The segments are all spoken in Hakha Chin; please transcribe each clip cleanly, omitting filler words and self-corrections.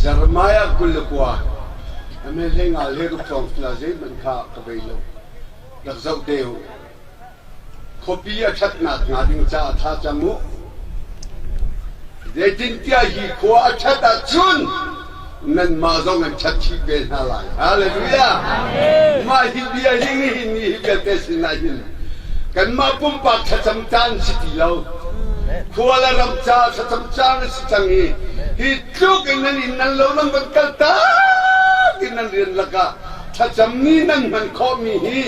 Jeremiah 29 a me hlei nga hlei ruk thawng sila zeihmanh kha ka bei lo. Rak zoh te u. Khuapi a ṭhatnak hnga ding caah thla cam u. Zeitintiah hi khua a ṭhat ahcun nanmah zong an ṭhat chih ve hna lai. Hallelujah! Mah hi bia hi nihin ni hi vialte sinah hin kanmah pumpak thlacam caan si ti lo. Khua le ram caah thlacam caan a si cang i hi tluk in nan inn nan lo nan van kal tak in nan rian lakah thlacam ni nan hman khawhmi hi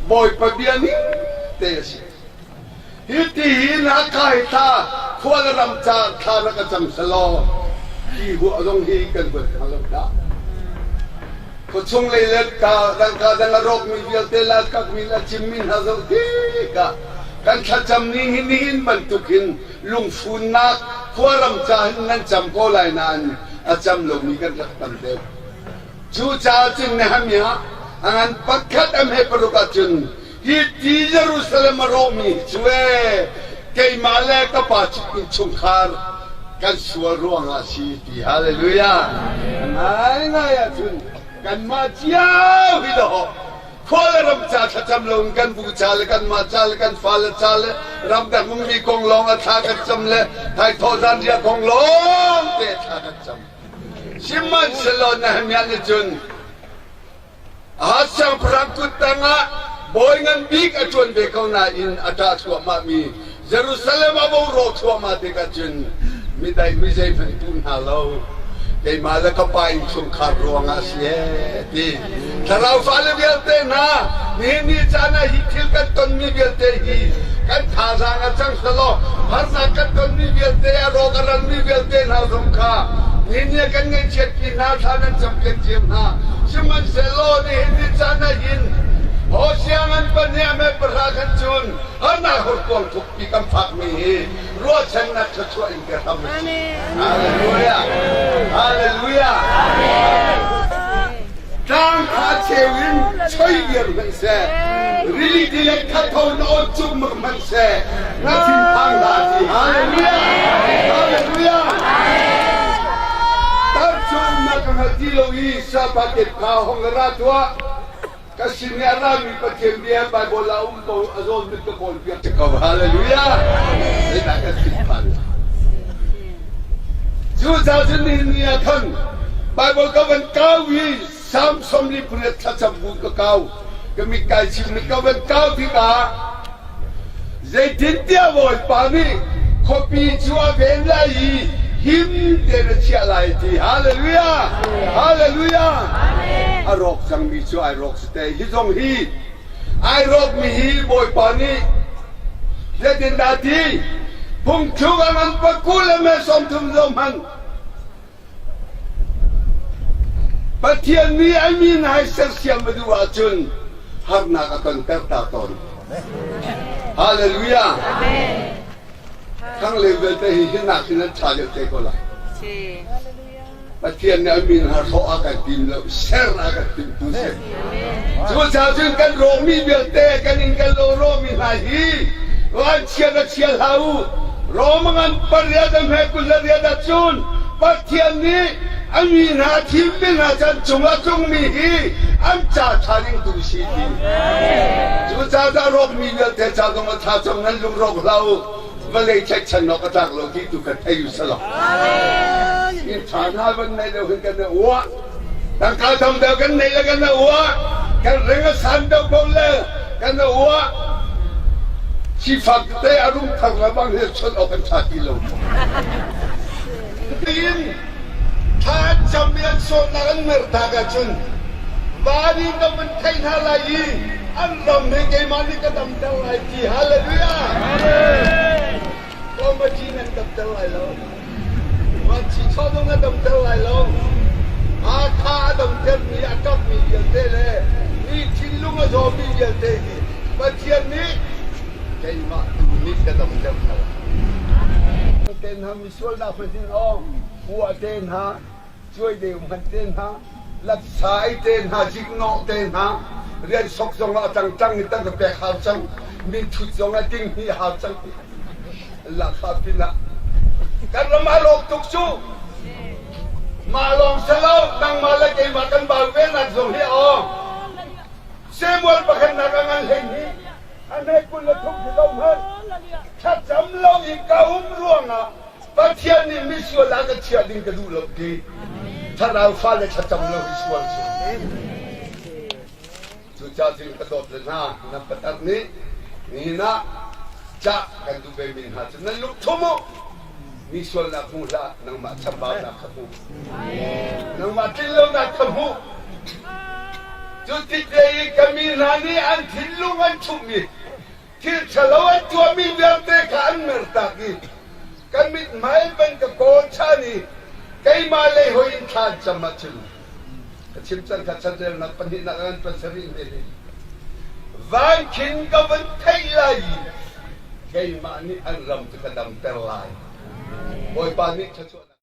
Bawipa bia ning te a si. Hi ti hi na kai thla khua le ram ca thla rak a cam selaw hi huah zong hi kan huat hnga lo dah. Khuachung lei le ka dangka dang a rawkmi vialte la kakmi la cimmi hna zoh tikah kan thlacam ning hi nihin bantuk hin lungfunnak khuaram ca hin nan cam ko lai nain a cam lomi kan rak tam deuh. Cucaah cun Nehemiah a ngan pakhat a hme paruk ahcun hi ti Jerusalem a rawhmi hi cu ee keimah le ka pa innchungkhar kan sual ruangah a si ti. Hallelujah. Ngaingai ahcun kanmah cio hi dawh khua le ram ca thlacam loin kan bu ca le kanmah ca le kan fale ca le ramdang ummi kong lawng a thla kan cam le thaithawh zanriah kong lawng te thla kan cam. Sihmanhsehlaw Nehemiah nih cun Ahaz siangpahrang kut tangah bawi ngan bik a ṭuan ve ko nain a ṭah thluahmahmi Jerusalem a borawh thluahmah tikah cun midai mi zeihmanh puh hna lo. Keimah le ka pa innchungkhar ruangah a si ee ti. Thlarau fale vialte hna, nihin ni caan ah hi thil kan tonmi vialte hi kan thazaang a cang selaw harnak kan tonmi vialte a rawk a ralmi vialte hna zong kha nihin ni ah kan ngaihchiatpi hna thla nan campiak cio hna. Sihmanhsehlaw nihin ni caan ah hin Hosea ngan pahnih me pahra khan cun harnak horkuang thukpi kan fakmi hi ruahchannak thluachuah in ka hram a si. Hallelujah! Hallelujah! Tlang kha cheu in choi viar hmanh seh, rili tilet kha tho na awn cuk mak hmanh seh, na thinphang hlah ti. Hallelujah! Hallelujah! Tar cu umnak ka hngal ti lo i sapa ket kha hong ra tuah. Ka sin i a rami Pathian bia Baibal ah um ko a zawn mit ka kawl piak ko. Hallelujah! Zeidah kan thinphan? Cucaah cun nihin ni ah khan Baibal ka van kau i Psalm 38 thlacam bu ka kau. Ka mit kai chim mit ka van kau tikah Zeitintiah Bawipa nih khuapi cu a ven lai i him tein a chiah lai ti. Hallelujah! Hallelujah! A rawk cangmi cu ai rawk si te. Hi zong hi ai rawkmi hi Bawipa nih zeitindah ti? Phungthluk a ngan pakul le me 30 zong hmanh Pathian nih a mi hna hi sersiam a duh ahcun harnak a tonter ta tawn. Hallelujah! Thang le vialte hi hinak hin an ṭha deuh te ko lai. Pathian nih a min hna hrawh a kan tim lo, ser a kan timtu si. Cucaah cun kan rawhmi vialte, kan inn kan lo rawhmi hna hi vanchia na chia hlah u. Rom ngan pariat a hme 20 le riat ahcun Pathian nih a mi hna thimmi hna chan cungah tlungmi hi an ca ṭha ding tu si ti. Cucaah dah rawkmi vialte ca zong a ṭha cang nan lung rawk hlah u. Vawlei tlaihchan awk a tlak lo ti tu kha thei u selaw. In ṭha hna van nei lo hin kan uah. Tangka tam deuh kan neih le kan uah. Kan ring a san deuh ko le kan uah. Sifak tete a rum thar le bang hi chawnh awk an ṭha ti lo. Tiin thla an cam i an sawtnak an mertak ahcun van in ka van theih hna lai i an ram hi keimah nih ka damter lai ti. Hallelujah! Committee nan damter lai lo. Vanchi chaw zong a damter lai lo. Hakha a damtermi a ṭapmi vialte le mi thinlung a zawmi vialte hi Pathian nih keimah tu nih ka damter hna lai. Te hna misualnak hman awng hua te hna cuai deu hman te hna latsai te hna ziknawh te hna rian sok zong ah a tangtang in tang ka pek hau cang min thut zong ah ting hnih hau cang Lahkhah pinah kan ram a rawk tuk cu mah lawng. lawng si lo, nangmah le keimah kan bau ve nak zong hi aw. Samuel pakhatnak a ngan 12, a hme 23 khi zo hmanh. Thlacam lo i ka um ruangah Pathian nih misual ah ka chiah ding ka duh lo ti. Thlarau fale thlacam lo hi sual si. Cucaah cun ka dawt le hna, nan patar nih nihin ah cah kan duh ve mi hna cu nan lungthum u. Mi sualnak hmu hlah, nangmah chambaunak kha hmu. Nangmah tlinlonak kha hmu. Cu tik te i ka mi hna nih an thinlung an chumhmi thil ṭhalo an tuahmi vialte kha an mertak i ka mithmai van ka kawl ṭhan i keimah lei hoi in thla an cam ahcun ka chim cang kha chanrelnak pahnihnak a ngan pasarih hme hi van khin ka van theih lai i keimah nih an ram cu ka damter lai. Bawipa nih thluachuah.